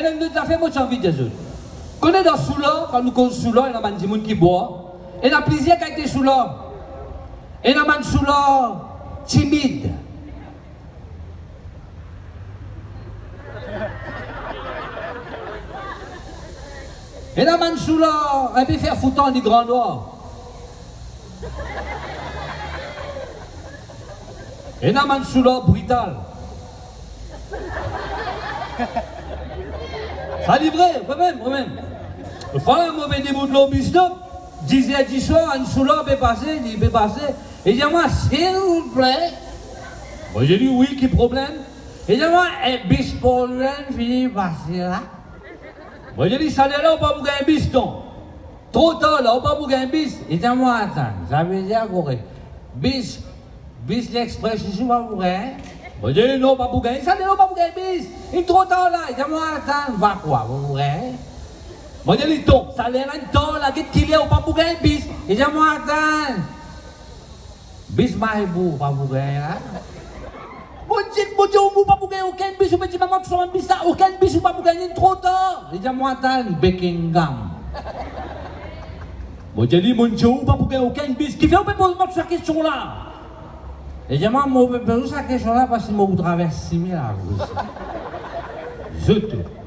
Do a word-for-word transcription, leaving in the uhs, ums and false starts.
Enn lot zafer mo ti anvi dir zot. Kone dan soular, kan nou koz soular, ena bann dimoun ki bwar. Ena plizier kalite soular. Ena bann soular timid. Ena bann soular inpe fer foutan, li gran nwar. Ena bann soular brital. Sa li vre, vremem, vremem. Fwa mo pe debout lor bis stop, diz er diswar, enn soular pe pase, li pe pase, li dir mwa, "Silvouple, mo dir li, wi, ki problem?" Li dir mwa, "E, bis Port Louis fini pase la." Mo dir li, "Saler la ou pa pou gagn bis, non. Tro tar la, ou pa pou gagn bis." Li dir mwa, "Atann, savedir korek. Bis, bis Lexpress isi, ou pa pou gagn?" Mo dir li, "Non, ou pa pou gagn." "Saler la ou pa pou gagn bis. Li tro tar la." Li dir mwa, "Atann, va krwar, ou pa pou gagn." Mo dir li, "Donk, saler la inn tar la, get kiler ou pa pou gagn bis." Li dir mwa, "Atann." Bis Mahe-Bourg pa pou gagn la. Mo dir, mo dir, ou pa pou gagn okenn bis, ou pe dir mwa, mwa, swa bann bis la, okenn bis ou pa pou gagn, li tro tar. Li dir mwa, atann, Buckingham. Mo dir li, mo dir ou pa pou gagn okenn bis, kifer ou pe poz mwa sa kestion la? Li dir mwa, mo pe poz ou sa kestion la parski mo pou travers sime la. Zot tou.